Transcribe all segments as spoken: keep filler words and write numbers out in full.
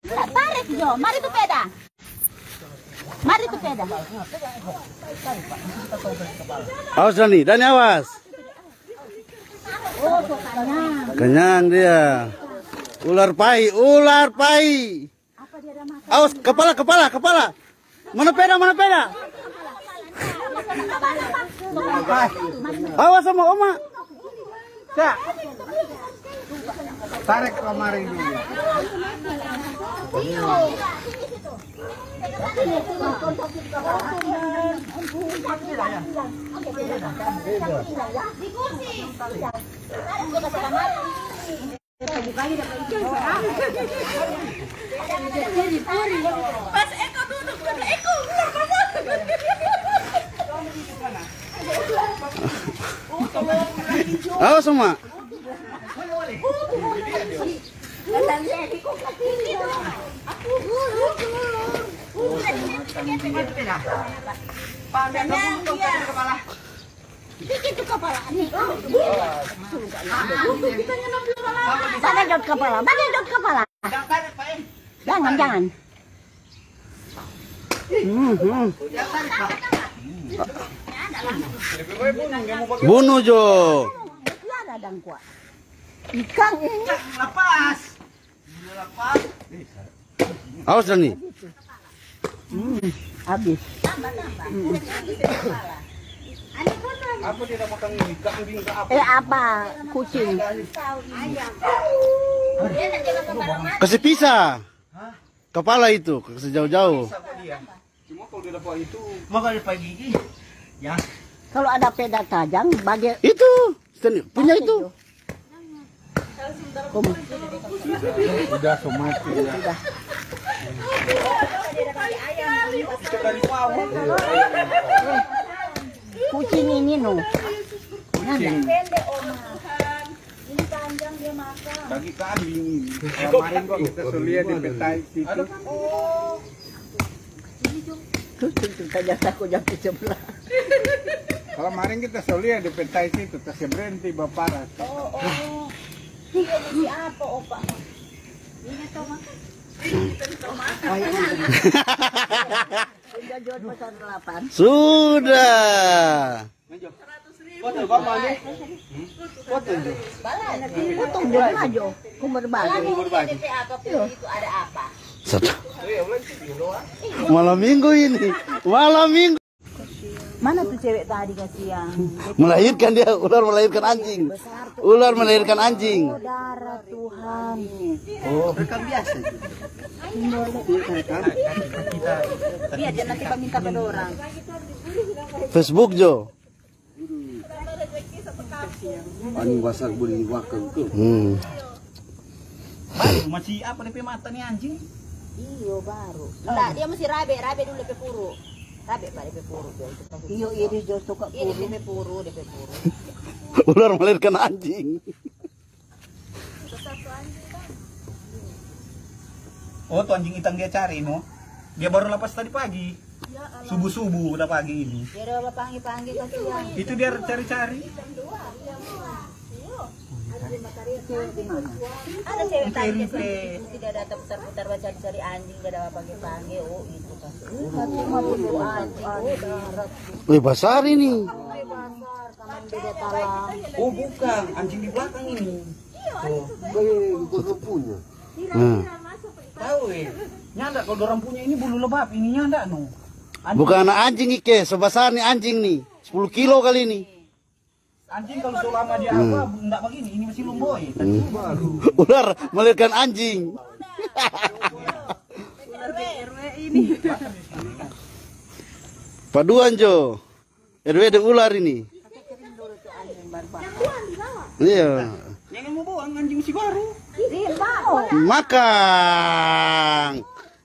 Tarik jo, mari tu peda. Mari tu peda. Awas Dani, Dani awas. Oh, so kenyang. Kenyang dia. Ular pai, ular pai. Awas, kepala, kepala, kepala. Mana peda, mana peda? Awas sama oma. Cak. Tarik kemari dulu. Pas Eko duduk, kata Eko, ular masuk. Awas sama. Pandai kamu tuh kepala. Bikin tu kepala ni. Mana jot kepala? Mana jot kepala? Jangan, jangan. Hmm, hmm. Bunuh jo. Ikan ini. Lepas. Awas Dani. Hmm, habis. Apa dia dah makan ini? Kambing ke apa? Eh, apa? Kucing. Kasih pisah. Kepala itu, kasih jauh-jauh. Cuma kalau dia dapat itu, cuma kalau dia pagi, ya. Kalau ada peda tajam, bagi itu, punya itu. Udah, so mati, ya. Sudah. Kucing ini, no. Kucing. Ini panjang dia makan. Bagi kambing. Kemarin kok kita so lia di petai situ. Tuh, tuh, tuh, ternyata aku jam sebelah. Kalau kemarin kita so lia di petai situ, terus berhenti baparas. Oh, oh. Iya, jadi apa, Opa? Ini tomat. Sudah jual pasar delapan. Sudah. Foto, Bang, Bang, deh. Foto, deh. Potong dulu aja. Kumur bagi. Kumur bagi. Satu. Malam minggu ini. Malam minggu. Mana tu cewek tadi, kasihan? Melahirkan dia, ular melahirkan anjing. Ular melahirkan anjing. Oh, darah Tuhan. Oh, kan biasa. Iya, kan? Biar dia nanti minta ke orang. Facebook jo. Anu basar boleh di wakang tu. Hmm. Baru masih apa depe mata ni anjing? Iyo, baru. Nda, dia masih rabe, rabe dulu depe puru. Rabe pa depe puru, jo, itu pasti. Iyo, iyo, dia jo suka puru. Iya, depe puru, depe puru. Ular melahirkan anjing. Oh, tu anjing itang dia cari, no? Dia baru lapas tadi pagi. Subuh-subuh udah pagi ini. Dia ada pangge-pangge kasihan. Itu dia cari-cari. Ada cewek tadi dia sendiri, dia datang putar-putar, cari-cari anjing, dia ada pangge-pangge. Oh, itu kan. Anjing, oh, darah. Weh, basar ini. Oh, bukan, anjing di belakang ini. Oh. Weh, bukan punya. Nah. Tahu, eh. Nyanda, kalau dorang punya ini bulu lebab, ini nyanda, no. Anjing. Bukan anak anjing, Ike, so basar ni anjing ni. Sepuluh kilo kali ni. Anjing kalau so lama dia apa, ndak begini, ini masih lomboy. Ular melahirkan anjing. Paduan jo. R W deng ular ini. Iya. Yang mau buang anjing si baru. Makan.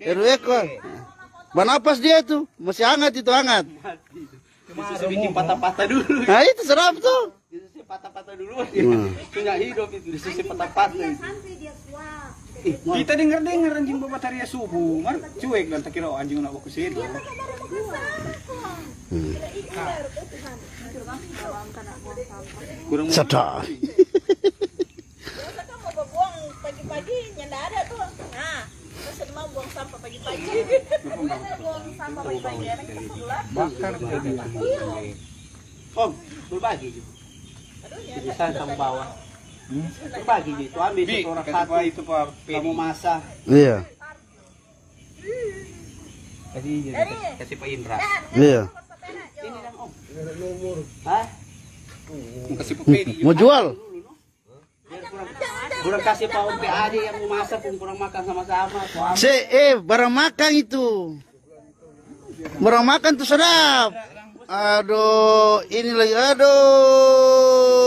R W kok. Banapas dia tu, masih hangat itu, hangat. Itu se bikin patah-patah dulu. Nah, itu serap tu. Itu se patah-patah dulu. Nah. Punya hidup itu, itu se patah-patah itu. Kita dengar-dengar anjing babataria subuh, mar cuek dan takira, "Oh, anjing nak baku sedo." Hmm. Kurang. Sadar. Biasa kan mau babuang pagi-pagi, nyanda ada tuh. Nah, terus Jadi mau buang sampah pagi-pagi. Buang sampah pagi-pagi, anak kita pulang. Bakar jadi. Iya. Om, berbagi juga. Aduh, ya, jadi saya sama bawa. Berbagi gitu, ambil satu orang satu. Itu, Pak, kamu masak. Iya. Kasih, kasih Pak Indra. Iya. Ini dong, Om. Hah? Kasih Pak Pedi. Mau jual? Kurang kasih Pak Om P A D yang mau masak, pun kurang makan sama-sama. Se, eh, barang makan itu. Barang makan tuh sedap. Aduh, ini lagi, aduh.